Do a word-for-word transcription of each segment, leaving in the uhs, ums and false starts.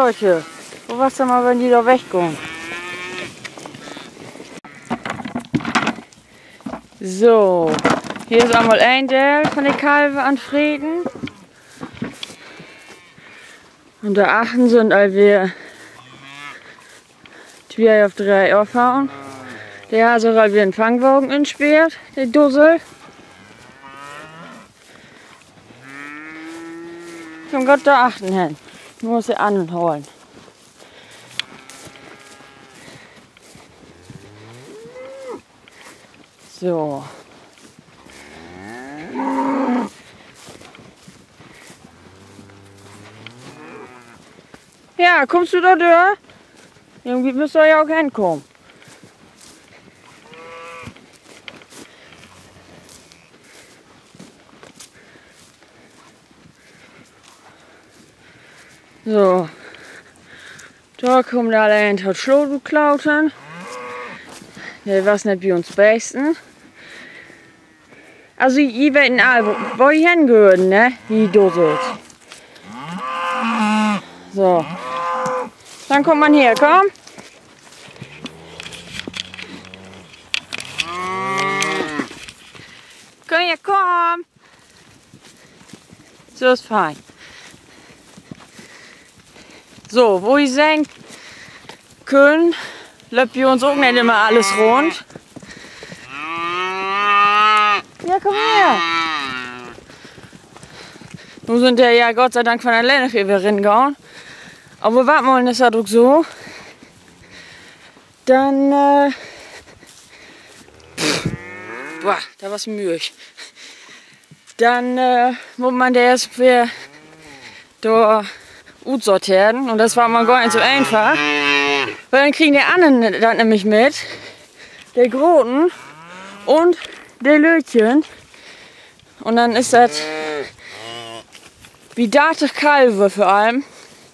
Leute, wo was dat mal, wenn de dor weggahn? So, hier is eenmal een Deel von de Kalver an't Freten. Un dor achtern sünd al weer twee of dree afhauen. De hett sik al weer in'n Fangwagen inspeert, de Dussel. Kumm, gaht dor achtern hen. Nu mutt ik de annern halen. So. Ja, kummst du dor dör? Irgendwie müsst du ja ok henkamen. So. Dor kummt alleen dat Sloot ut klautern. De was net bi uns Beesten. Also, ji weten all, wo, wo ji hengehöört, ne? Ji Dusselt. So. Denn kummt man hier, kumm. Kumm, ja, kumm. So is fein. So, wo ji sehn köönt, löppt bi uns ok net immer allens rund. Ja, kumm her. Nu sünd de ja Gott sei Dank von alleen weer ringahn. Aver wat mal is dat ok so. Denn, äh, boah, dat was mühig. Denn, äh, mutt man de eerst weer dor utsorteren. Un dat is manchmal gor nich so eenfach. Wiel denn kriegen de annern dat nämlich mit. De Groten un de Lüttjen. Un denn is dat bi dartig Kalver vör allem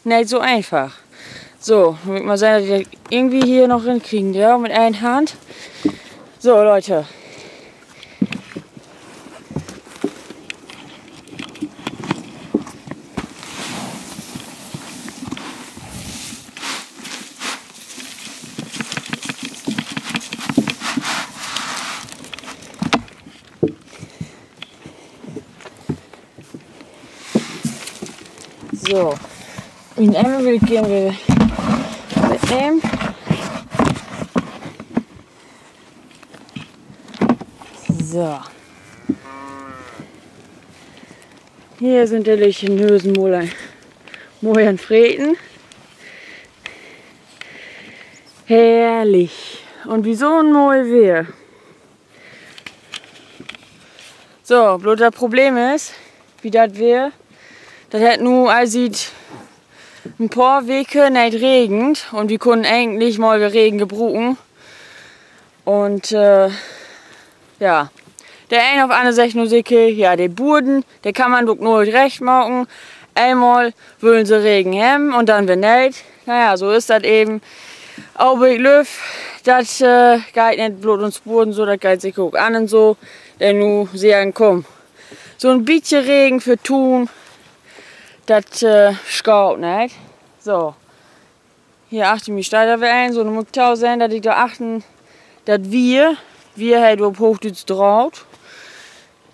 neet so eenfach. So, mutt ik mal sehn, dat ik dat irgendwie hier noch rinkriegen do, mit een Hand. So, Leute. So. Mien Emmer will ik geern weer mitnehmen. So. Hier sünd de lüttjen Nösen mal, mal an't Freten. Herrlich. Un bi so'n moi Weer. So, bloot dat Problem is, bi dat Weer, dat hett nu al siet en poor Weken neet regent un wi kunnen egentlich mal weer Regen gebruken. Un, äh, ja, de een of anner seggt nu seker, ja, de Buren, de kann man ok nooit recht maken. Eenmal wüllen se Regen hebben un denn weer neet. Na ja, so is dat even. Aver ik glööv, dat, äh, geiht neet bloot uns Buren so, dat geiht seker ok annern so. De nu seggen, kumm, so'n bietje Regen för Tuun, dat, äh, schaadt neet. So. Hier achter mi steiht dor weer een. So, nu mutt ik tosehn, dat ik dor achtern dat Wier, Wier heet op Hoochdüütsch Draht,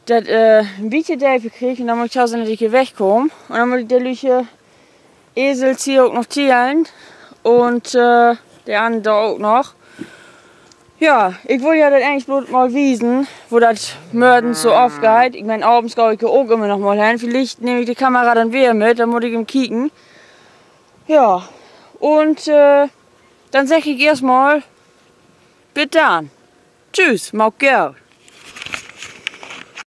dat, äh, en bietje deper krieg. Un denn mutt ik tosehn, dat ik hier wegkaam. Un denn mutt ik de lüttje Esels hier ok noch tillen. Un, äh, de annern dor ok noch. Ja, ik wull ja dat egentlich bloot mal wiesen, wo dat mörgens so afgeiht. Ik meen, avends gah ik ja ok immer noch mal hen. Villicht nehm ik de Kamera denn weer mit, denn mutt ik even kieken. Ja, un, äh, denn segg ik eerstmal, bit denn. Tschüss, maakt goot.